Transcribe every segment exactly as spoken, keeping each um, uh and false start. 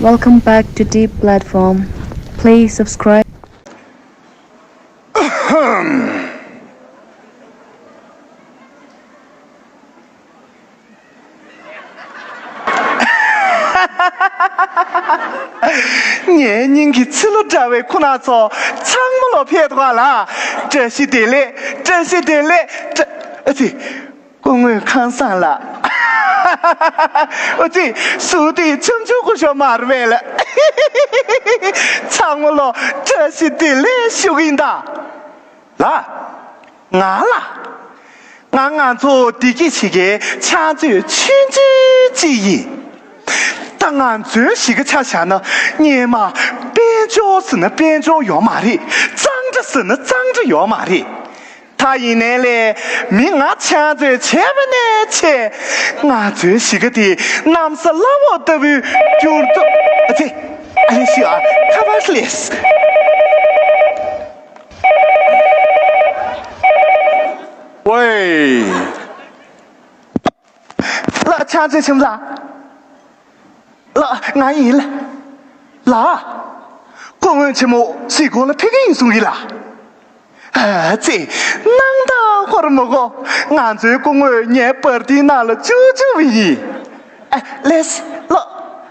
Welcome back to Deep Platform. Please subscribe. ངའི་སྙིང་གི་ཚི་ལུ་འདྲ་བའི་ཁོ་ན་ཚོ་ཚང་མ་ལོ་ཕེབས་འདུག་ག་ལ། བཀྲ་ཤིས་བདེ་ལེགས། བཀྲ་ཤིས་བདེ་ལེགས། བཀྲ་ཨ་ཙི། སྐུ་ངོ་ཁང་བཟང་ལགས། ཨོ་ཙི། ཟུར་དེ་ཆུང་ཆུང་སྐུ་ཞབས་མར་བས་ལ། ཚང་མ་ལོ་བཀྲ་ཤིས་བདེ་ལེགས་ཞུ་གི་ཡིན་ད། ལ། ང་ལ། ང་ང་ཚོ་བདེ་སྐྱིད་གཞིས་ཀའི་ཕྱག་མཛོད་ཆུང་ཆུང་ཅིག་ཡིན། ད་ང་ཚོའི་གཞིས་ཀ་ཆ་བཞག་ན་སྔོན་མ་དཔལ་འབྱོར་ཟེར་ན་དཔལ་འབྱོར་ཡོད་མ་རེད། གཙང་སྦྲ་ཟེར་ན་གཙང་སྦྲ་ཡོད་མ་རེད། ད་ཡིན་ནའི་ལས་མི་ང་ཕྱག་མཛོད་བྱས་པ་ནས་བྱས། ང་ཚོའི་གཞིས་ཀ་དེ་གནམ་ས་བླ་འོག་ལྟ་བུའི་འགྱུར་ལྡོག་ཨ་ཙི། ཨ་ལེ་ཤི་ཨ། ཁ་པར་སླེབས། ཝེ། ལགས། ཕྱག་མཛོད་ཆེན་པོ་ལགས། ལགས། ང་ཡིན་ལགས། ལགས། སྐུ་ངོ་ཆེན་མོ་གཞིས་ཁོག་ལ་ཕེབས་ཀྱི་ཡིན་གསུང་གི་ལགས། ཨ་ཙི། སྣང་དག་ཧོར་མོ་གོ། ང་ཚོའི་སྐུ་ངོ་ངའི་པར་ཏིའི་ནང་ལ་བཅུག་བཅུག་པ་ཡིན། ཨ། ལགས། ལགས།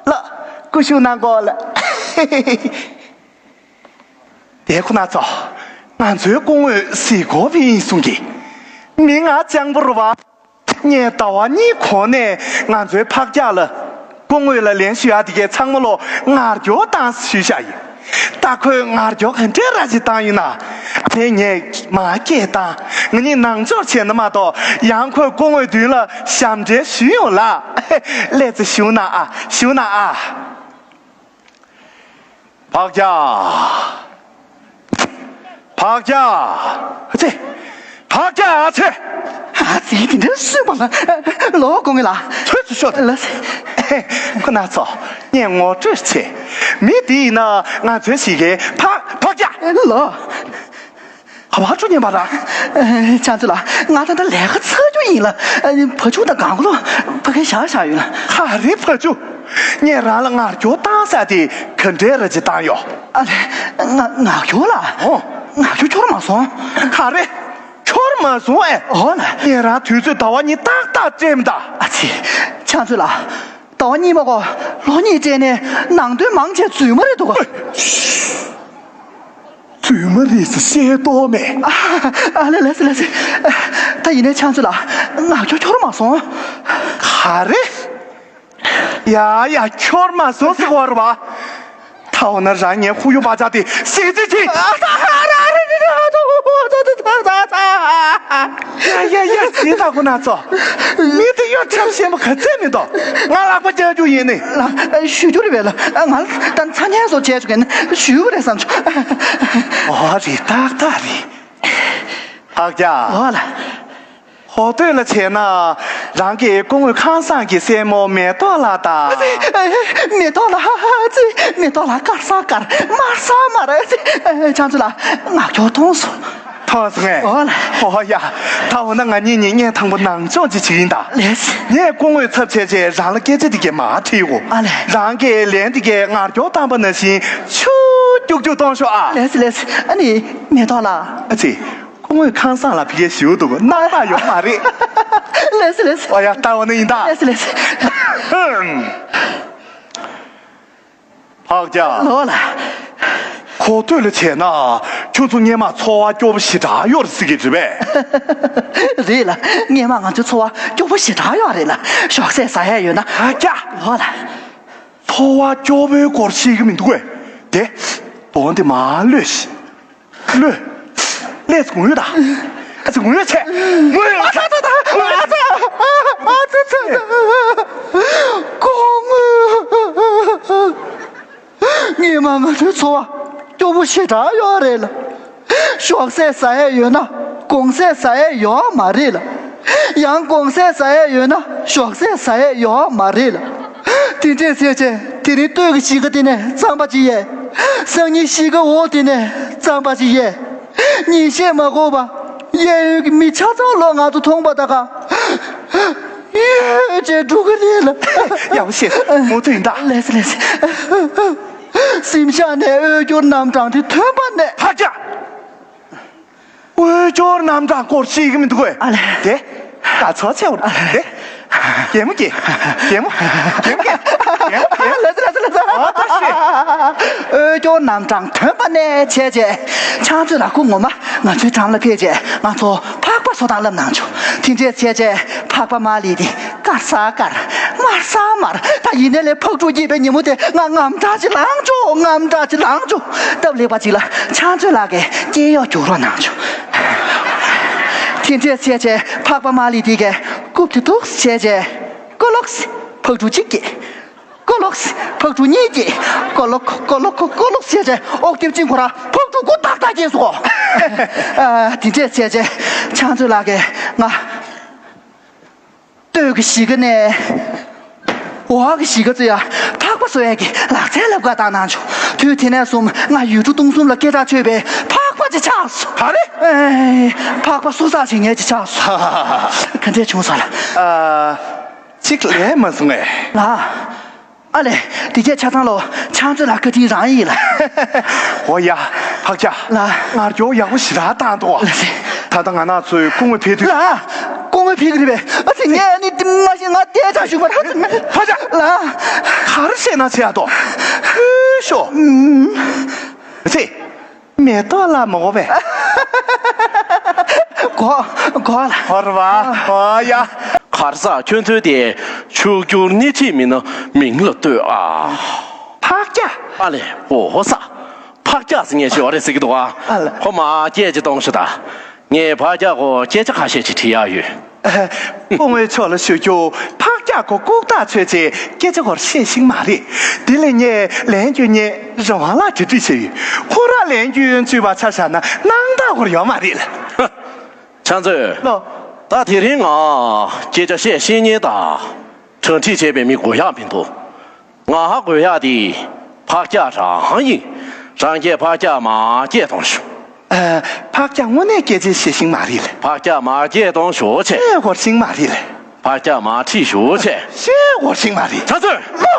ལགས། སྐུ་བཞུགས་གནང་གོ་ལགས། དེ་ཁོ་ན་ཚོ། ང་ཚོའི་སྐུ་ངོ་གཞིས་ཁོག་པ་ཡིན་གསུང་གི། མི་ང་སྤྱང་པོ་རུ་བ། ངས་ཟླ་བ་གཉིས་གོང་ནས་ང་ཚོའི་ཕག་སྐྱག་ལ་སྐུ་ངོ་ལ་ལན་ཞུ་ཡག་དེ་གའི་ཚང་མ་ལོ་ངར་སྐྱོར་བཏང་ཞུས་བཞག་ཡིན། ད་ཁོས་ངར་སྐྱོར་ག་འདྲས་ར་ཅིག་བཏང་ཡིན་ན། དེ་ངས་མ་སྐད་བཏང་། ང་གཉིས་ནང་འཇོག་བྱས་ན་མ་གཏོགས་ཡང་ཁོས་སྐུ་ངོའི་མདུན་ལ་ཞབས་འདྲེན་ཞུས་ཡོང་ལ། ལེ་ཙི་བཞུགས་གནང་ཨ། བཞུགས་གནང་ཨ། ཕག་སྐྱག་ཕག་སྐྱག་ཨ་ཙི། ཕག་སྐྱག་ཨ་ཙི། ཨ་ཙི། དེ་འདྲ་གསུས་པ་ལ། ལོ་དགོངས་ལ། ཚོད་ཚོད་ཤོད། ལ། ཁོ་ན་ཚོ། ངས་ངོ་སྤྲོད་བྱེད། མི་འདི་ཡིན་ན་ང་ཚོའི་གཞིས་ཀའི་ཕག་ཕག་སྐྱག་ལོ། ཧ་བ་ཁྲུ་ཉན་པ་ར། ཨ། ཕྱག་མཛོད་ལགས། ང་ད་ལྟ་ལས་ཀ་ཚར་རྒྱུ་ཡིན་ལ། ཨ། བ་ཕྱུགས་དང་སྒང་གོ་ལོ་ཕ་གིར་བཞག་བཞག་ཡོད་ལ། ཧ་རེ་བ་ཕྱུགས། ངས་རང་ལ་ངར་སྐྱོར་བཏང་ས་དེ་ག་འདྲས་ར་ཅིག་བཏང་ཡོད། ཨ་ལེ། ང་ངར་སྐྱོར་ལ། ཨོ། ངར་སྐྱོར་འཁྱོར་མ་སོང་། ཧ་རེ། འཁྱོར་མ་སོང་ཨེ། ཨོ་ལ། ངས་རང་དུས་ཚོད་ཟླ་བ་གཉིས་ཏག་ཏག་སྤྲད་མི་གདའ། ཨ་ཙི། ཕྱག་མཛོད་ལགས། ཟླ་བ་གཉིས་མ་གོ། ལོ་གཉིས་སྤྲད་ནས་ནང་དོན་མང་ཆེ་རྫུན་མ་རེད་འདུག་ག་རྫུན་མ་རེད་ཟེར་བཤད་དོ་མེད། ཨ་ལེ། ལགས་སེ། ལགས་སེ། ད་ཡིན་ནའི་ཕྱག་མཛོད་ལགས། ངར་སྐྱོར་འཁྱོར་མ་སོང་། ག་རེ། ཡ་ཡ། འཁྱོར་མ་སོང་ཟེར་བ་རེད་པ། ད་འོ་ན་རང་ངའི་ཁོར་ཡུག་བག་ཆགས་དེ་ཟིན་བྲིས་བྱེད། ཡ་ཡ་ཡ། ཟིན་ད་ཁོ་ན་ཚོ། མི་དེ་གཡོ་ཁྲམ་ཞན་པ་ག་ཚད་མི་འདུག་ང་ལག་པ་བརྐྱང་རྒྱུ་ཡིན་ནི། ལགས། ཞུ་རྒྱུ་རེད་པས་ལགས། ང་ད་ཚ་ཉན་སོགས་བྱས་ཆོག་གི་ཞུ་བ་རེད་བསམ་བྱུང་། ཨོ་རེད། ཏག་ཏག་རེད། ཕག་སྐྱག་ཨོ་ལགས། ཧོ་སྟོད་ལ་བྱས་ན་རང་གི་སྐུ་ངོ་ཁང་བཟང་གི་སྲས་མོ་མེ་ཏོག་ལགས་དང་། མེ་ཏོག་ལགས། ཧ་ཧ་ཙི། མེ་ཏོག་ལགས། དཀར་ས་དཀར། དམར་ས་དམར། ཙི། ཨེ། ཕྱག་མཛོད་ལགས། ངར་སྐྱོར་མཐོང་སོང་། མཐོང་སོང་ངས། ཨོ་ལགས། ཨོ་ཡ། ད་འོ་ན་ང་གཉིས་གཉིས་བརྙན་ཐང་པོ་ནང་སྦྱོང་ཅིག་བྱེད་ཀྱི་ཡིན་ད། ལགས་སེ། ངས་སྐུ་ངོའི་ཚབ་བྱས་བྱས་རང་ལ་སྐད་ཆ་འདི་གས་མར་དྲིས་ཡོང་། ཨ་ལས། རང་གིས་ལན་འདི་གས་ངར་སྐྱོར་བཏང་པ་ནང་བཞིན་ཆུ་རྒྱུག་རྒྱུག་གཏོང་ཤོག་ཨ། ལགས་སེ། ལགས་སེ། ཨ་ནི་མེ་ཏོག་ལགས། ཨ་ཙི། སྐུ་ངོ་ཁང་བཟང་ལ་ཕ་གིར་ཞུ་འདུག་སྣང་བ་ཡོད་མ་རེད། ལགས་སེ། ལགས་སེ། ཨོ་ཡ། ད་འོ་ན་ཡིན་ད། ལགས་སེ། ལགས་སེ། ཕག་སྐྱག་ལགས་ལགས། ཧོ་སྟོད་ལ་བྱས་ན་ཁྱོད་ཚོ་སྔོན་མ་འཚོ་བ་སྐྱོ་པོ་ཞེ་དྲག་ཡོད་རེད་ཟེར་གྱི་རེད་པས། རེད་ལགས། སྔོན་མ་ང་ཚོའི་འཚོ་བ་སྐྱོ་པོ་ཞེ་དྲག་ཡོད་རེད་ལགས། ཞོགས་ཟས་ཟ་ཡས་ཡོད་ན། ཕག་སྐྱག་ལགས་ལགས། འཚོ་བ་སྐྱོ་པོའི་སྐོར་ཤེས་ཀྱི་མི་འདུག་གས། དེ་དོན་དེ་མར་གློད་ཤིག་གློད། ལས་ངུ་ཡོད་ད། ཨ་ཙི། ངུ་ཡོད་ཆེ། ངུ་ཡོད། ཨ་ཙི། ཨ་ཙི། ཨ་ཙི། ཨ་ཙི། ཨ་ཙི། སྐུ་ངོ། སྔོན་མ་ང་ཚོའི་འཚོ་བ་སྐྱོ་པོ་ཞེ་དྲག་ཡོད་རེད་ལགས། ཞོགས་ཟས་ཟ་ཡས་ཡོད་ན་དགོང་ཟས་ཟ་ཡས་ཡོད་མ་རེད་ལགས། ཡང་དགོང་ཟས་ཟ་ཡས་ཡོད་ན་ཞོགས་ཟས་ཟ་ཡས་ཡོད་མ་རེད་ལགས། དེ་འདྲས་བྱས་བྱས་དེ་རིང་སྟོད་ཀྱི་གཞིས་ཀ་དེ་ནས་གཙང་པ་ཅིག་ཡས། སང་ཉིན་གཞིས་ཀ་འོག་དེ་ནས་གཙང་པ་ཅིག་ཡས། ཉིན་ཤས་མ་འགོར་བར་གཡས་གཡོན་གྱི་མི་ཆ་ཚང་ལོ་ང་ཚོ་མཐོང་པ་ད་ག་ཡོད་ཅེས་འགྲོ་གི་རེད་ལ། ཡག་པོ་བཤད་སོང་། མུ་མཐུད་ཡིན་ད། ལགས་སོ་ལགས་སོ། སེམས་ཤར་ནས་འོས་སྦྱོར་རྣམ་གྲངས་དེ་ཐོན་པ་ནས། ཕག་སྐྱག་འོས་སྦྱོར་རྣམ་གྲངས་སྐོར་ཤེས་ཀྱི་མི་འདུག་གས། ཨ་ལས། དེ། ད་ཚོ་ཆེ་བར་དེ། གད་མོ་གད། གད་མོ། གད་མོ་གད། གད་མོ་གད། ལགས་སོ་ལགས་སོ་ལགས་སོ། ཨ་ད་ཤེས། འོས་སྦྱོར་རྣམ་གྲངས་ཐོན་པ་ནས་བྱས་རྗེས། ཕྱག་མཛོད་ལགས་ཁོ་ངོ་མ་ང་ཚོའི་འགྲམ་ལ་ཕེབས་རྗེས་ང་ཚོ་ཕག་པ་བཟོ་སྟངས་བསླབ་གནང་བྱུང་། དེ་འདྲས་བྱས་རྗེས་ཕག་པ་མ་ལི་དེ་དཀར་ས་དཀར། དམར་ས་དམར། ད་ཡིན་ནའི་ལས་ཕག་ཕྲུག་སྐྱེས་པའི་ཉིན་མོ་དེ་ང་དངངས་སྐྲག་ཅིག་ལངས་བྱུང་། དངངས་སྐྲག་ཅིག་ལངས་བྱུང་། སྟབས་ལེགས་པ་ཅིག་ལ་ཕྱག་མཛོད་ལགས་ཀྱིས་སྐྱེལ་གཡོག་རྒྱུགས་རོགས་གནང་བྱུང་། དེ་འདྲས་བྱས་རྗེས་ཕག་པ་མ་ལི་དེ་གས་རྐུབ་དེ་འདུག་བྱས་རྗེས་ཀོ་ལོག་ཕག་ཕྲུག་གཅིག་སྐྱེས། ཀོ་ལོག་ཕག་ཕྲུག་གཉིས་སྐྱེས། ཀོ་ལོག་ཀོ་ལོག་ཀོ་ལོག་བྱས་རྗེས་ཨོག་རྒྱབ་ཅིང་ཁོ་ར་ཕག་ཕྲུག་དགུ་ཏག་ཏག་སྐྱེས་སོང་། ཨ། དེ་འདྲས་བྱས་རྗེས་ཕྱག་མཛོད་ལགས་ཀྱིས་ང་སྟོད་ཀྱི་གཞིས་ཀ་ནས་འོག་གི་གཞིས་ཀ་ཚོ་ཡ་ཕག་པ་བཟོ་ཡས་ཀྱི་ལག་རྩལ་བསླབ་ག་བཏང་གནང་བྱུང་། དུས་དེ་ནས་བཟུང་ང་ཡུལ་གྲུ་སྟོང་གསུམ་ལ་སྐད་གྲགས་ཆོད་པའི་ཕག་པ་ཅིག་ཆགས་སོང་། ག་རེ། ཨེ། ཕག་པ་སུ་ཚགས་བྱེད་མཁན་ཅིག་ཆགས་སོང་། ག་འདྲས་བྱུང་སོང་ལགས། ཨ། གཅིག་ལས་མ་སོང་ངས། ལགས། ཨ་ལས། དེ་གས་ཆ་ཚང་ལོ། ཕྱག་མཛོད་ལགས་བཀའ་དྲིན་རང་ཡིན་ལགས། འོ་ཡ། ཕག་སྐྱག་ལགས། ང་རྒྱལ་ཡག་པོ་ཞེ་དྲག་བཏང་འདུག་ཨ། ལགས་སེ། ད་ལྟ་ང་ནག་ཚོའི་སྐུ་ངོ་ཕེབས་དུས། ལགས། སྐུ་ངོ་ཕེབས་ཀྱི་རེད་པས། ཨ་ཙི། ངས་ཨ་ནི་མ་ཤེས། ང་བསྡད་ཆགས་བཞུགས་པ་རེད། ཕག་སྐྱག་ལགས། ག་རེ་བཤད་ན་བྱེད་ཡག་འདུག་ཧུ་ཤོ། ཨུམ། ཨ་ཙི། མེ་ཏོག་ལ་མོ་བས། གོ་གོ་ལ། ཧོར་བ། ཨོ་ཡ། གར་ས་ཁྱོད་ཚོའི་དེ་ཕྱུག་འགྱུར་སྣེ་ཁྲིད་མིན་ན་མིང་ལ་ལྟོས་ཨ། ཕག་སྐྱག་ཨ་ལས་འོ་ཧོ་ས། ཕག་སྐྱག་ཟེར་མཁན་ཞིག་ཡོད་རེད་ཟེར་གྱི་འདུག་ཨ། ཨ་ལ། ཁོ་མ་སྐད་ཅིག་གཏོང་ཤོག་ད། ངས་ཕག་སྐྱག་གོ་སྐད་ཆ་ཁ་ཤས་ཅིག་དྲི་ཡག་ཡོད། སྐུ་ངོ་མཆོག་ལ་ཞུ་རྒྱུ། ཕག་སྐྱག་གོ་ལྐུགས་རྟགས་ཆོད་ཅེས་སྐད་ཆ་སྐོར་བཤད་ཤེས་མ་རེད། དེ་ལས་ངས་ལན་སྐྱོན་ངས་རང་དབང་ལ་གྲ་སྒྲིག་བྱས་ཡོད། ཁོ་རང་ལན་སྐྱོན་བཅོས་པ་ཆ་བཞག་ན་སྣང་དག་སྐོར་ཡོད་མ་རེད་ལ། ཕྱག་མཛོད། ལོ། ད་དེ་རིང་ང་སྐད་ཆ་བཤད་ཤེས་མཁན་དང་གྲ་སྒྲིག་བྱས་པའི་མི་དགོས་ཡག་མི་འདུག་ང་ཧ་གོ་ཡག་དེ་ཕག་སྐྱག་རང་ཡིན། རང་སྐད་ཕག་སྐྱག་མ་སྐད་གཏོང་ཤོག་ཨ། ཕག་སྐྱག་དངོས་གནས་སྐད་ཆ་བཤད་ཤེས་མ་རེད་ལ། ཕག་སྐྱག་མ་སྐད་གཏོང་ཤོག་བྱས། སྐད་གོ་ཤེས་མ་རེད་ལ། ཕག་སྐྱག་མ་ཁྲིད་ཤོག་བྱས། སྐད་གོ་ཤེས་མ་རེད། ཕྱག་མཛོད། ལོ།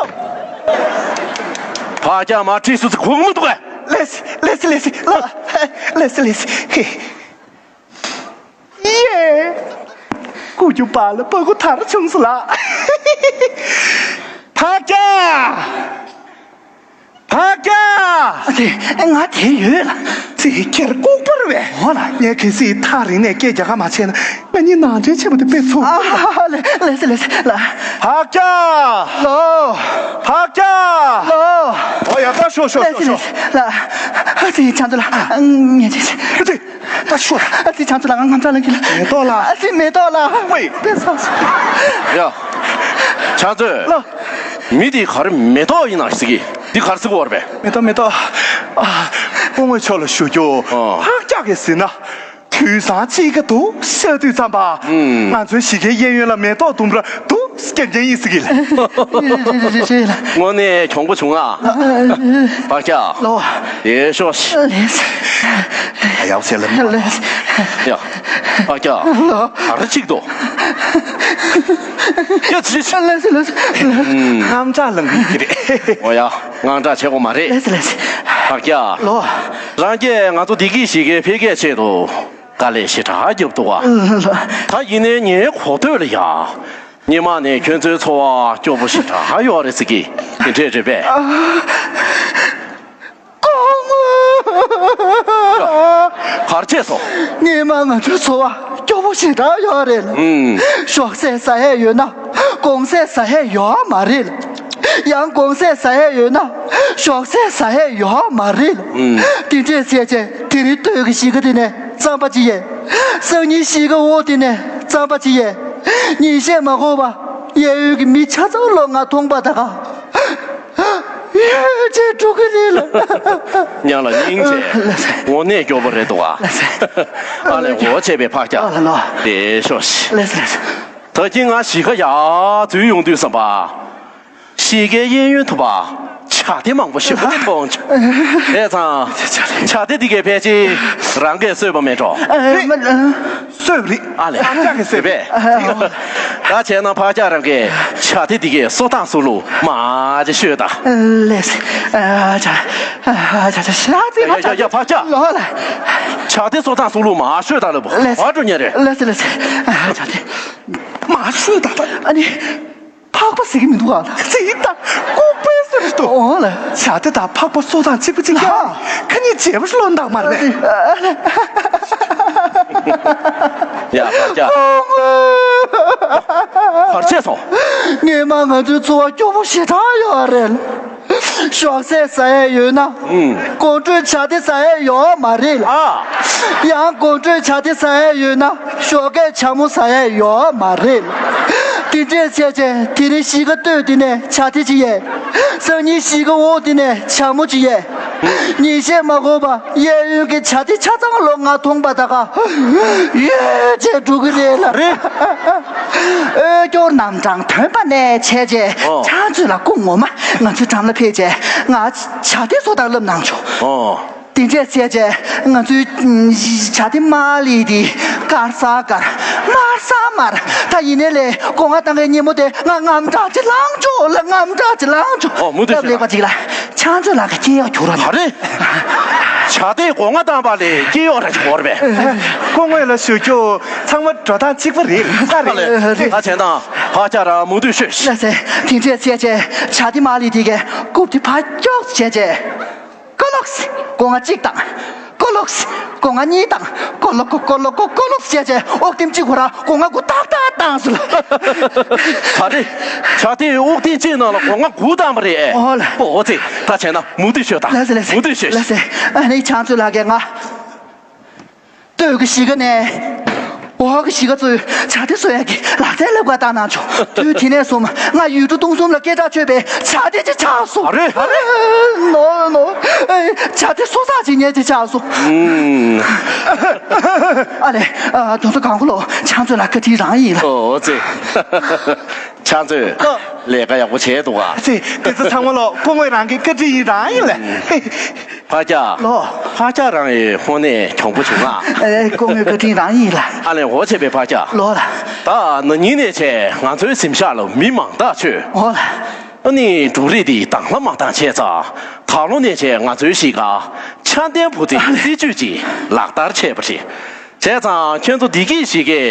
ཕག་སྐྱག་མ་ཁྲིད་ཤོག་ཟེར་གོ་གི་མི་འདུག་གས། ལགས་སེ་ལགས་སེ་ལགས་སེ། ལོ། ལགས་སེ་ལགས་སེ། ཧེ། ཡེ། སྐུ་རྒྱུ་པ་ལ་པ་ཀུ་ཐར་ཆུང་སུ་ལ། ཕག་སྐྱག་ཕག་སྐྱག་ཨ་ཙི། ང་དེ་ཡོད་ལ། ཙི། ཁྱེད་ལྐུགས་པ་རེད་པས། འོ་ལ། ངས་གལ་སྲིད་ཐག་རིང་ནས་སྐད་རྒྱག་ག་མ་བྱས་ན་ང་གཉིས་ནང་འདྲེན་ཆེན་པོ་དེ་དཔེ་ཚོར། ཨ་ཧ་ཧ། ལེ་ལེ་སེ་ལེ་སེ་ལ། ཕག་སྐྱག་ལོ། ཕག་སྐྱག་ལོ། འོ་ཡ། ད་ཤོག་ཤོག་ལེ་སེ་ཤོག་ལེ་ཤོག་སེ་ལ། ཨ་ཙི། ཕྱག་མཛོད་ལགས། ངས་ཅི། ཨ་ཙི། ད་ཤོག་ཨ་ཙི། ཕྱག་མཛོད་ལགས། ང་དངངས་སྐྲག་ལངས་ཀྱི་ལ། མེ་ཏོག་ལ། ཨ་ཙི། མེ་ཏོག་ལ། ཝེ། དཔེ་ཚོར་སོང་། ཡ། ཕྱག་མཛོད། ལོ། མི་འདི་ག་རེ་མེ་ཏོག་ཡིན་ན་ཟེར་གི། འདི་ག་རེ་ཟེར་གི་ཡོད་རེད་པས། མེ་ཏོག་མེ་ཏོག་ཨ། སྐུ་ངོ་མཆོག་ལ་ཞུ་རྒྱུ། ཨོ། ཕག་སྐྱག་གིས་ཟེར་ན། དུས་བཟང་གཅིག་ག་འདུག་ཤར་དུས་ཙམ་པ། ཨུམ། ང་ཚོའི་གཞིས་ཀའི་གཡས་གཡོན་ལ་མེ་ཏོག་ལྡུམ་ར་འདུག་སྐྱེ་མཁན་ཡིན་ཟེར་གི་ལ། རེད་རེད་རེད་རེད་ལ། དངོས་གནས་གྱོང་པོ་བྱུང་ཨ། ཕག་སྐྱག་ལོ། དེ་ཤོག་ཤི། ལེ་སེ། ཡག་བྱས་ལ་མི། ལེ་སེ། ཡ། ཕག་སྐྱག་ལོ། ག་རེ་གཅིག་འདུག་ཡ། ཅི་ཅི། ལེ་སེ་ལེ་སེ། དངངས་སྐྲག་ལངས་གི་རེད། འོ་ཡ། དངངས་སྐྲག་བྱེད་དགོས་མ་རེད། ལེ་སེ་ལེ་སེ། ཕག་སྐྱག་ལོ། རང་གིས་ང་ཚོ་བདེ་སྐྱིད་གཞིས་ཀའི་འཕེལ་རྒྱས་ཆེད་དུ་དཀའ་ལས་ཞེ་དྲག་བརྒྱབ་འདུག་བ། ལོ། ད་ཡིན་ནའི་ངའི་གོ་ཐོས་ལ་ཡ། སྔོན་མ་ནས་ཁྱོད་ཚོའི་འཚོ་བ་སྐྱོ་པོ་ཞེ་དྲག་ཡོད་རེད་ཟེར་གི། དེ་འདྲས་རེད་པས། སྐུ་ངོ། ག་རེ་བྱས་སོང་། སྔོན་མ་ང་ཚོའི་འཚོ་བ་སྐྱོ་པོ་ཞེ་དྲག་ཡོད་རེད་ལ། ཨུམ། ཞོགས་ཟས་ཟ་ཡས་ཡོད་ན་དགོང་ཟས་ཟ་ཡས་ཡོད་མ་རེད་ལ། ཡང་དགོང་ཟས་ཟ་ཡས་ཡོད་ན་ཞོགས་ཟས་ཟ་ཡས་ཡོད་མ་རེད་ལ། ཨུམ། དེ་འདྲས་བྱས་བྱས་དེ་རིང་སྟོད་ཀྱི་གཞིས་ཀ་དེ་ནས་རྩམ་པ་ཅིག་ཡས། སང་ཉིན་གཞིས་ཀ་འོག་དེ་ནས་རྩམ་པ་ཅིག་ཡས། ཉིན་ཤས་མ་འགོར་བར་གཡས་གཡོན་གྱི་མི་ཆ་ཚང་ལོ་ང་མཐོང་པ་ད་ག་ཡོད་ཅེས་འགྲོ་གི་རེད་ལ། ཉག་ལ་སྙིང་རྗེ། དངོས་གནས་སྐྱོ་པོ་རེད་འདུག་ཨ། ཨ་ལས་འོ་བྱས་པའི་ཕག་སྐྱག་ཨ་ལ་ལོ། དེ་ཤོག་ཤི། ལེ་སེ་ལེ་སེ། ད་གིན་ང་གཞིས་ཀ་ཡར་འཛུལ་ཡོང་དུས་ཙམ་པ། གཞིས་ཀའི་གཡས་གཡོན་དུ་བ་ཇ་དེ་མང་པོ་ཞེ་པོ་ཅིག་མཐོང་བྱུང་། བྱས་ཙང་ཇ་དེ་འདི་གས་ཕལ་ཆེར་རང་གིས་གསོས་པ་མེད་འགྲོ། ཨ་མ་ལ། གསོས་པ་རེད། ཨ་ལས། ཨ་ཅག་གིས་གསོས་པས། ཨ། ད་བྱས་ན་ཕག་སྐྱག་རང་གིས་ཇ་དེ་དེ་གའི་གསོ་སྟངས་སུ་ལུ་མ་ཅིག་ཤོད་ད། ལེས། ཨ་ཅག་ཨ་ཅག་ཅག་ཤ་ཚི། ཡ་ཡ་ཡ་ཕག་སྐྱག་ལོ་ལ། ཇ་དེ་གསོ་སྟངས་སུ་ལུ་མ་ཤོད་ད་ལ་བུ། ལེས། བ་འགྲོ་ཉེ་རེད། ལེས་ལེས། ཨ་ཅག་དེ་མ་ཤོད་ད་ད། ཨ་ནི། ཕག་པ་ཟེར་གི་མི་འདུག་ག་ལ། ཟེར་ད། ལྐུགས་པའི་ཟེར་འདུག་འོ་ལ། བྱ་དེ་དང་ཕག་པ་སོ་དང་གཅིག་པ་གཅིག་རྐྱང་། ཁ་ཉིན་བྱེད་པ་ལོ་འདང་མ་རེད། ཡ་ཕག་སྐྱག་གར་ཆས་སོང་། ངས་མ་ང་ཚོའི་འཚོ་བ་སྐྱོ་པོ་ཞེ་དྲག་ཡོད་རེད། ཞོགས་ཟས་ཟ་ཡས་ཡོད་ན། ཨུམ། དགོང་དྲོའི་ཇ་དེ་ཟ་ཡས་ཡོད་མ་རེད་ལ། ཨ། ཡང་དགོང་དྲོའི་ཇ་དེ་ཟ་ཡས་ཡོད་ན། ཞོགས་ཀས་ཇ་མོ་ཟ་ཡས་ཡོད་མ་རེད་ལ། དེ་འདྲས་བྱས་བྱས་དེ་རིང་གཞིས་ཀ་སྟོད་དེ་ནས་ཇ་དེ་ཅིག་ཡས། སང་ཉིན་གཞིས་ཀ་འོག་དེ་ནས་ཇ་མོ་ཅིག་ཡས། ཉིན་ཤས་མ་འགོར་བར་གཡས་གཡོན་གྱི་ཇ་དེ་ཆ་ཚང་ལོ་ང་མཐོང་པ་ད་ག་ཡོད་ཅེས་འགྲོ་གི་རེད་ལ། རེད། འོས་སྐྱོར་རྣམ་གྲངས་ཐོན་པ་ནས་བྱས་རྗེས། ཨོ། ཕྱག་མཛོད་ལ་སྐུ་ངོ་མ་ང་ཚོའི་འགྲམ་ལ་ཕེབས་རྗེས་ང་ཇ་དེ་བཟོ་སྟངས་བསླབ་གནང་བྱུང་། ཨོ། དེ་འདྲས་བྱས་རྗེས་ང་ཚོའི་ཇ་དེ་མར་ལས་དེ་དཀར་ས་དཀར་དམར་ས་དམར། ད་ཡིན་ནའི་ལས་སྒོ་ང་བཏང་གི་ཉིན་མོ་དེ་ང་དངངས་སྐྲག་ཅིག་ལངས་བྱུང་ལ། དངངས་སྐྲག་ཅིག་ལངས་བྱུང་། ཨོ་མུ་མཐུད་བྱས་ད། སྟབས་ལེགས་པ་ཅིག་ལ། ཕྱག་མཛོད་ལགས་ཀྱི་སྐྱེ་གཡོག་གྱུར་རོགས་གནང་། ཨ་རེ། ཇ་དེ་སྒོ་ང་བཏང་པ་ལས་སྐྱེ་གཡོག་ར་ཅིག་བོར་བས། སྐུ་ངོ་ལ་ཞུ་རྒྱུ་ཚང་མ་འགྲོ་སྟངས་གཅིག་པ་རེད། ས་རེད། ད་བྱས་ན་ཕག་སྐྱག་རང་མུ་མཐུད་ཤོད། ལགས་སེ། དེ་འདྲས་བྱས་རྗེས་ཇ་དེ་མར་ལས་དེ་གའི་རྐུབ་དེ་ཕར་ཀྱོག་བྱས་རྗེས། ཀོ་ལོག་སྒོ་ང་གཅིག་དང་། ཀོ་ལོག་སྒོ་ང་གཉིས་དང་། ཀོ་ལོག་ཀོ་ཀོ་ལོག་ཀོ་ཀོ་ལོག་བྱས་རྗེས་ཨོག་ལྟེམ་གཅིག་ཁོ་རང་སྒོ་ང་དགུ་ཏག་ཏག་བཏང་སོང་། ད་རེས་ཇ་དེ་ཨོག་ལྟེམ་གཅིག་ནང་ལ་སྒོ་ང་དགུ་བཏང་པ་རེད། ཨོ་ལ། ཨོ་ཙི། ད་བྱས་ན་མུ་མཐུད་ཤོད་ད། ལགས་སེ་ལགས་སེ། མུ་མཐུད་ཤོད། ལགས་སེ། ཨ་ནི་ཕྱག་མཛོད་ལགས་ཀྱིས་ང་སྟོད་ཀྱི་གཞིས་ཀ་ནས་འོག་གི་གཞིས་ཀ་ཚོའི་ཇ་དེ་བཟོ་ཡས་ཀྱི་ལག་རྩལ་སློབ་གར་བཏང་གནང་བྱུང་། དུས་དེ་ནས་བཟུང་ང་ཡུལ་གྲུ་སྟོང་གསུམ་ལ་སྐད་གྲགས་ཆོད་པའི་ཇ་དེ་ཅིག་ཆགས་སོང་། ཨ་རེ། ཨ་རེ། ནོ་ནོ། ཨེ། ཇ་དེ་སོ་སག་ཅིག་ཉལ་ཅིག་ཆགས་སོང་། ཨུམ། ཨ་ལེ། ཨ། དོན་དུ་གང་གོ་ལོ་ཕྱག་མཛོད་ལགས་བཀའ་དྲིན་རང་ཡིན་ལ། ཨོ་ཙི། ཕྱག་མཛོད། ལོ། ལས་ཀ་ཡག་པོ་བྱས་འདུག་ག་ཙི། དེ་ཚོ་ཚང་མ་ལོ་སྐུ་ངོ་རང་གི་བཀའ་དྲིན་ཡིན་རང་ཡིན་ལ། ཕག་སྐྱག་ལོ། ཕག་སྐྱག་རང་ཡི་ཧོ་ནས་གྱོང་པོ་བྱུང་ང་། ཨེ། སྐུ་ངོའི་བཀའ་དྲིན་རང་ཡིན་ལ། ཨ་ལས་འོ་བྱས་པའི་ཕག་སྐྱག་ལོ་ལ། ད་ན་ནིང་ནས་བྱས་ང་ཚོའི་གཟིམ་ཤག་ལ་མི་མང་དག་ཚོས། འོ་ལ། ཨ་ནི་འབྲུ་རིགས་འདི་དང་ལེན་མ་བཏང་བྱས་ཙང་ད་ལོ་ནས་བྱས་ང་ཚོའི་གཞིས་ཀ་ཆ་ལྡན་བུ་བཙའི་སྲིད་ཇུས་ཀྱི་ལག་བསྟར་བྱས་པ་རེད། བྱས་ཙང་ཁྱོད་ཚོ་འདི་གི་གཞིས་ཀའི་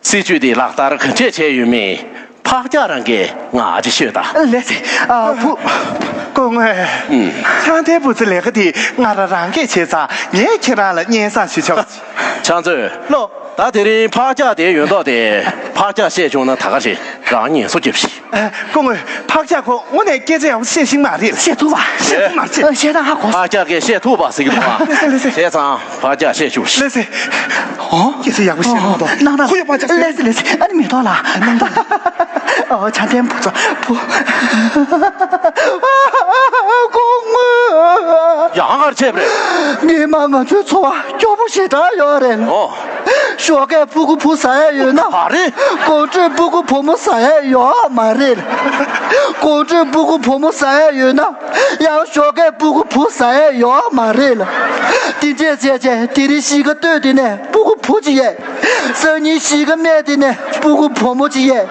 སྲིད་ཇུས་དེ་ལག་བསྟར་ག་འདྲས་བྱས་ཡོད་མེད་ཕག་སྐྱག་རང་གིས་ང་ཅིག་ཤོད་དང་། ལགས་སེ། ཨ། བུ། སྐུ་ངོ། ཨུམ། ཆང་ཐལ་བུ་ཚོའི་ལས་ཀ་དེ་ང་རང་རང་གིས་བྱས་ཙང་ངས་ཁྱེད་རང་ལ་སྙན་སེང་ཞུ་ཆོག་ཕྱག་མཛོད། ལོ། ད་དེ་རིང་ཕག་སྐྱག་དེ་ཡོད་མདོག་དེ་ཕག་སྐྱག་བཤད་བྱུང་ན་ད་ག་རེད། རང་ངལ་གསོ་རྒྱབ་ཤིག་སྐུ་ངོ། ཕག་སྐྱག་ཁོ་དངོས་གནས་སྐད་ཆ་ཡག་པོ་བཤད་ཤེས་མ་རེད། བཤད་ཐུབ་པ། བཤད་ཐུབ་མ་རེད། བཤད་ད་ཧ་གོ། ཕག་སྐྱག་གིས་བཤད་ཐུབ་པ་ཟེར་གི་འདུག་ཨ། ལགས་སེ་ལགས་སེ། བྱས་ཙང་། ཕག་སྐྱག་བཤད་བཅུག་ཤིག་ལགས་སེ། ཨོ། སྐད་ཆ་ཡག་པོ་བཤད་མ་གཏོགས། ཨོ། ནང་ན། ཁོ་ཡོད་པ་ཆ། ལགས་སེ་ལགས་སེ། ཨ་ནི་མེ་ཏོག་ལགས། ནང་ན། ཨོ། ཆ་ལྡན་བུ་ཚོ་བུ། སྐུ་ངོ། ཡང་ག་རེ་བྱས་པ་རེད། ངས་མ་ང་ཚོའི་འཚོ་བ་སྐྱོ་པོ་ཞེ་དྲག་ཡོད་རེད། ཨོ། ཞོགས་ཀས་ཕྲུ་གུ་བུ་ཟ་ཡས་ཡོད་ན། ཨ་རེ། དགོང་དྲོས་ཕྲུ་གུ་བུ་མོ་ཟ་ཡས་ཡོད་མ་རེད། དགོང་དྲོས་ཕྲུ་གུ་བུ་མོ་ཟ་ཡས་ཡོད་ན། ཡང་ཞོགས་ཀས་ཕྲུ་གུ་བུ་ཟ་ཡས་ཡོད་མ་རེད་ལ། དེ་འདྲས་བྱས་བྱས་དེ་རིང་གཞིས་ཀ་སྟོད་དེ་ནས་ཕྲུ་གུ་བུ་ཅིག་ཡས། སང་ཉིན་གཞིས་ཀ་སྨད་དེ་ནས་ཕྲུ་གུ་བུ་མོ་ཅིག་ཡས།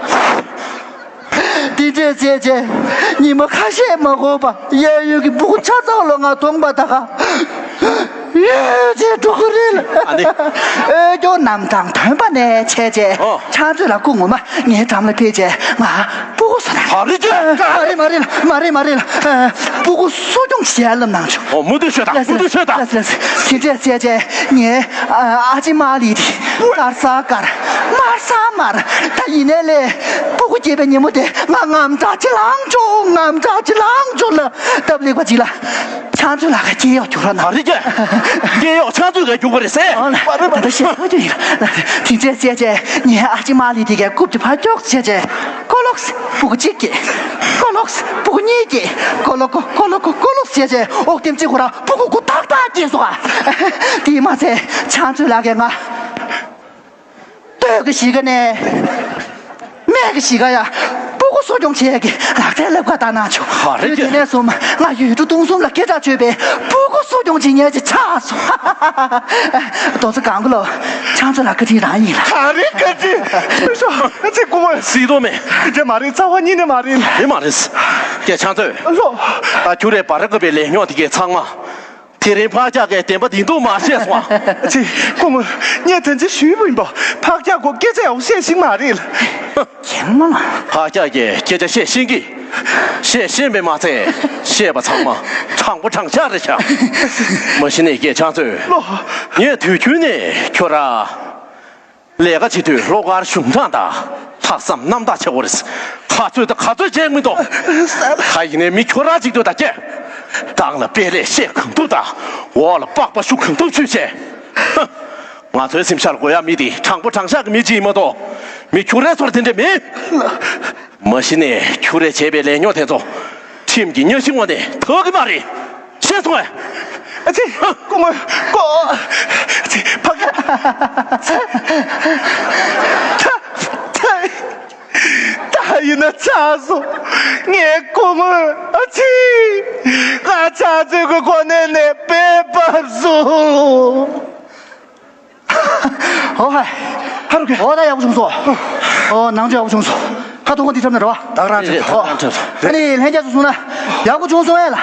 དེ་འདྲས་བྱས་བྱས་ཉི་མ་ཁ་ཤས་མ་འགོར་བར་གཡས་གཡོན་གྱི་ཕྲུ་གུ་ཆ་ཚང་ལོ་ང་མཐོང་པ་ད་ག་ཡོད་ཅེས་འགྲོ་གི་རེད་ལ། ཨ་ནི། འོས་སྐྱོར་རྣམ་གྲངས་ཐོན་པ་ནས་བྱས་བྱས། ཨོ། ཕྱག་མཛོད་ལགས་སྐུ་ངོ་མ་ངའི་འགྲམ་ལ་ཕེབས་བྱས་ང་ཕྲུ་གུ་བཟོ་ན། ཨ་རེ་ཅེ། མ་རེད་མ་རེད་ལ། མ་རེད་མ་རེད་ལ། ཨ། ཕྲུ་གུ་གསོ་སྐྱོང་བྱེད་ཡ་ལབ་གནང་བྱུང་། ཨོ། མུ་མཐུད་ཤོད་དང་། ལགས་སེ། མུ་མཐུད་ཤོད་དང་། ལགས་སེ་ལགས་སེ། དེ་འདྲས་བྱས་བྱས་ངའི་ཨ་ཅེ་མར་ལས་དེ་དཀར་ས་དཀར་དམར་ས་དམར། ད་ཡིན་ནའི་ལས་ཕྲུ་གུ་སྐྱེས་པའི་ཉིན་མོ་དེ་ང་དངངས་སྐྲག་ཅིག་ལངས་བྱུང་། དངངས་སྐྲག་ཅིག་ལངས་བྱུང་ལ། སྟབས་ལེགས་པ་ཅིག་ལ། ཕྱག་མཛོད་ལགས་ཀྱིས་སྐྱེ་གཡོག་རྒྱུགས་རོགས་གནང་། ཨ་རེ་ཅེ། སྐྱེ་གཡོག་ཕྱག་མཛོད་ཀྱིས་རྒྱུགས་པ་རེད་ཟེར། ཨོ་ལ། ད་ལྟ་བཤད་ཐག་ཆོད་ཡིན་ལ། དེ་འདྲས་བྱས་བྱས་ངའི་ཨ་ཅེ་མར་ལས་དེ་གའི་རྐུབ་དེ་ཕར་ཀྱོག་བྱས་བྱས། ཀོ་ལོག་ཕྲུ་གུ་གཅིག་སྐྱེས། ཀོ་ལོག་ཕྲུ་གུ་གཉིས་སྐྱེས། ཀོ་ལོག་ཀོ་ཀོ་ལོག་ཀོ་ཀོ་ལོག་བྱས་བྱས་ཨོག་ལྟེམ་གཅིག་ཁོ་རང་ཕྲུ་གུ་དགུ་ཏག་ཏག་སྐྱེས་སོང་ཨ། དེས་མ་ཚད་ཕྱག་མཛོད་ལགས་ཀྱིས་ང་སྟོད་ཀྱི་གཞིས་ཀ་ནས་སྨད་ཀྱི་གཞིས་ཀ་ཡ་ཕྲུ་གུ་གསོ་སྐྱོང་བྱེད་ཡས་ཀྱི་ལག་རྩལ་སློབ་གར་བཏང་གནང་བྱུང་། ཨ་རེ་ཅེ། དུས་དེ་ནས་བཟུང་ང་ཡུལ་གྲུ་སྟོང་གསུམ་ལ་སྐད་གྲགས་ཆོད་པའི་ཕྲུ་གུ་གསོ་ སྐྱོང་བྱེད་མཁན་ཅིག་ཆགས་སོང་། རྡོ་རྗེ་གང་གི་ལོ། ཕྱག་མཛོད་ལ་བཀའ་དྲིན་རང་ཡིན་ལ། ག་རེ་བཀའ་དྲིན། ཚུལ་ཤོག་ཨ་ཙི་སྐུ་ངོ། སྲིད་དོ་མེད། དེ་མ་རེད། རྩ་བ་ཉིད་ནས་མ་རེད། དེ་མ་རེད། སྐད་ཆང་མཛོད། ལོ། ད་ཁྱོད་རེད་བ། ར་ག་པའི་ལས་རྙོག་དེ་གས་ཚང་མ། དེ་རིང་ཕག་སྐྱག་གིས་བདེན་པ་བདེན་སྡུག་མ་བཤད་སོང་ཨ། ཅི། སྐུ་ངོ། ངས་དོན་ཅི་ཞུས་པ་ཡིན་པ། ཕག་སྐྱག་གོ་སྐད་ཆ་ཡག་པོ་བཤད་ཤེས་མ་རེད་ལ། ཡང་མ་ལ། ཕག་སྐྱག་གིས་སྐད་ཆ་བཤད་ཤེས་ཀི། བཤད་ཤེས་པས་མ་ཚད། བཤད་པ་ཚང་མ་དྲང་པོ་དྲང་བཞག་རེད་ཤག་མ་གཞི་ནས་སྐད་ཆང་མཛོད། ལོ། ངས་དུས་རྒྱུན་ནས་ཁྱོད་ར། ལས་ཀ་བྱེད་དུས་བློ་དཀར་གཞུང་དྲང་དང་། ལྷག་བསམ་རྣམ་དག་བྱེད་དགོས་རེད། ག་ཚོད་དང་ག་ཚོད་བྱེད་མི་འདུག་ད་ཡིན་ནའི་མི་ཁྱོད་རང་གཅིག་པུ་ད་སྐྱེ། བདག་ལ་དཔེ་ལས་བཤད་གང་ཐུབ་དང་། འོག་ལ་པགས་པ་གཞུ་གང་ཐུབ་བྱོས་བྱས། ཧ། ང་ཚོའི་སེམས་ཤར་དགོས་ཡ་མི་དེ་དྲང་པོ་དྲང་བཞག་གི་མི་གཅིག་ཡིན་མ་གཏོགས། མི་ཁྱོད་རའི་ཚོར་དེ་འདྲ་མིན། མ་གཞི་ནས་ཁྱོད་རས་བྱས་པའི་ལས་རྙོག་དེ་ཚོ་ཁྲིམས་ཀྱི་གཉའ་ཤིང་འོག་ནས་ཐར་གི་མ་རེད། ཤེས་སོང་ངས། ཨ་ཙི། སྐུ་ངོ། ཀོ། ཨ་ཙི། ཕག་ཡ། ད། ད། ད་ཡིན་ན་ཆགས་སོང་། ངའི་སྐུ་ངོ། ཨ་ཙི། ང་ཆགས་ཚུལ་གྱི་གོ་གནས་ནས་བེད་ཕབ་སོང་། ཨོ་ཧའི། ཧ་རུ་ཀེ། ཨོ་ད་ཡག་པོ་བྱུང་སོང་། ཨོ་ནང་ཆོས་ཡག་པོ་བྱུང་སོང་། ཁ་ཐུག་ཁོ་འདི་འཁྲབ་ན་འགྲོ་བ། ད་རང་འཁྲབ། ཨོ། ཨ་ནི་ལྷན་རྒྱས་ཚོ་གསུངས་ན་ཡག་པོ་བྱུང་སོང་ཨེ་ལ།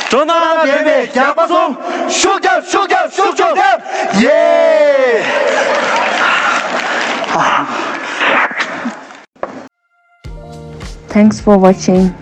འགྲོ་ན་ལྡན་པའི་རྒྱགས་པ་སོང་། ཤུགས་རྒྱབ་ཤུགས་རྒྱབ་ཤུགས་ཤུགས་རྒྱབ། ཡེ། Thanks for watching.